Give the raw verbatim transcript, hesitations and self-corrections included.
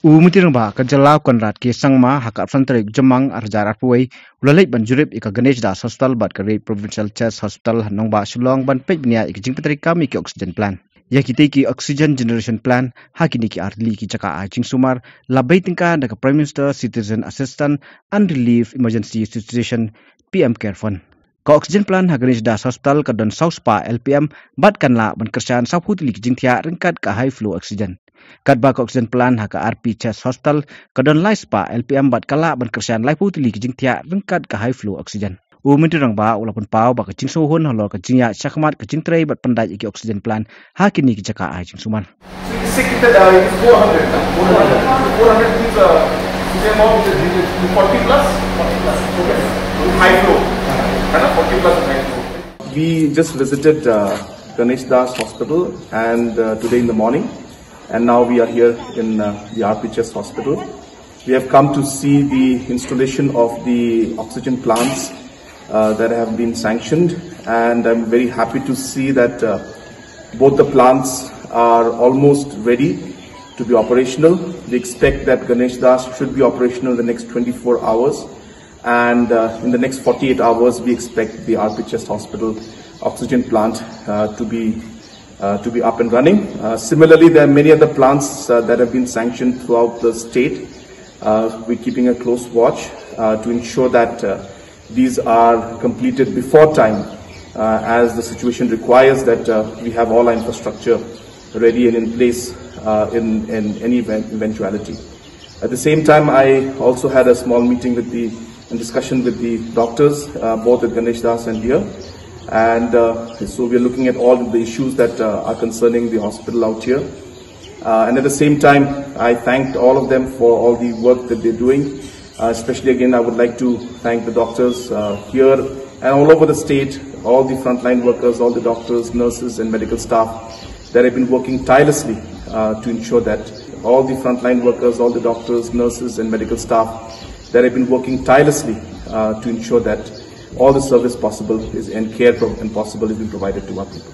U Myntri Rangbah ka jylla Conrad K Sangma ha ka arphew san tarik Jymmang arhajar arphew wei u la leit ban jurip ïa ka Ganesh Das Hospital bad ka Ray Provincial Chest Hospital ha nongbah Shillong ban peit bniah ïa ka jingpyntreikam ïa ki oxygen plant. Ïa kitei ki oxygen generation plant ha kine ki ar tylli ki jaka ai jingsumar la bei tyngka da ka Prime Minister Citizen Assistance and Relief Emergency Situation, P M Care Fund. Ka oxygen plant ha Ganesh Das Hospital ka don saw spah L P M bad kan lah ban kyrshan sawphew tylli ki jingthiah ryngkat ka high flow oxygen. Katba ka oxygen plant ha ka R P Chest Hospital ka don lai spah L P M bad ka lah ban kyrshan laiphew tylli ki jingthiah ryngkat ka high flow oxygen. U Myntri Rangbah u la pynpaw ba ka jingsngewhun halor ka jingïaid shakhmat ka jingtrei bad pyndait ïa ki oxygen plant ha kine ki jaka ai jingsumar. So it is six, it is, uh, it is four hundred, na? Four hundred. Four hundred means, uh, the amount is forty plus? Forty plus. Okay. High flow. Right? Forty plus high flow. We just visited, uh, Ganesh Das Hospital and, uh, today in the morning, and now we are here in, uh, the R P Chest Hospital. We have come to see the installation of the oxygen plants, uh, that have been sanctioned, and I'm very happy to see that, uh, both the plants are almost ready to be operational. We expect that Ganesh Das should be operational in the next twenty-four hours, and, uh, in the next forty-eight hours, we expect the R P Chest Hospital oxygen plant, uh, to be, uh, to be up and running. Uh, similarly, there are many other plants, uh, that have been sanctioned throughout the state. Uh, we're keeping a close watch, uh, to ensure that, uh, these are completed before time, uh, as the situation requires that, uh, we have all our infrastructure ready and in place, uh, in, in any event, eventuality. At the same time, I also had a small meeting with the, and discussion with the doctors, uh, both at Ganesh Das and here. And, uh, so we are looking at all the issues that, uh, are concerning the hospital out here. Uh, and at the same time, I thanked all of them for all the work that they're doing. Uh, especially again, I would like to thank the doctors, uh, here and all over the state, all the frontline workers, all the doctors, nurses, and medical staff that have been working tirelessly, uh, to ensure that all the frontline workers, all the doctors, nurses, and medical staff that have been working tirelessly, uh, to ensure that all the service possible is and care pro- and possible is being provided to our people.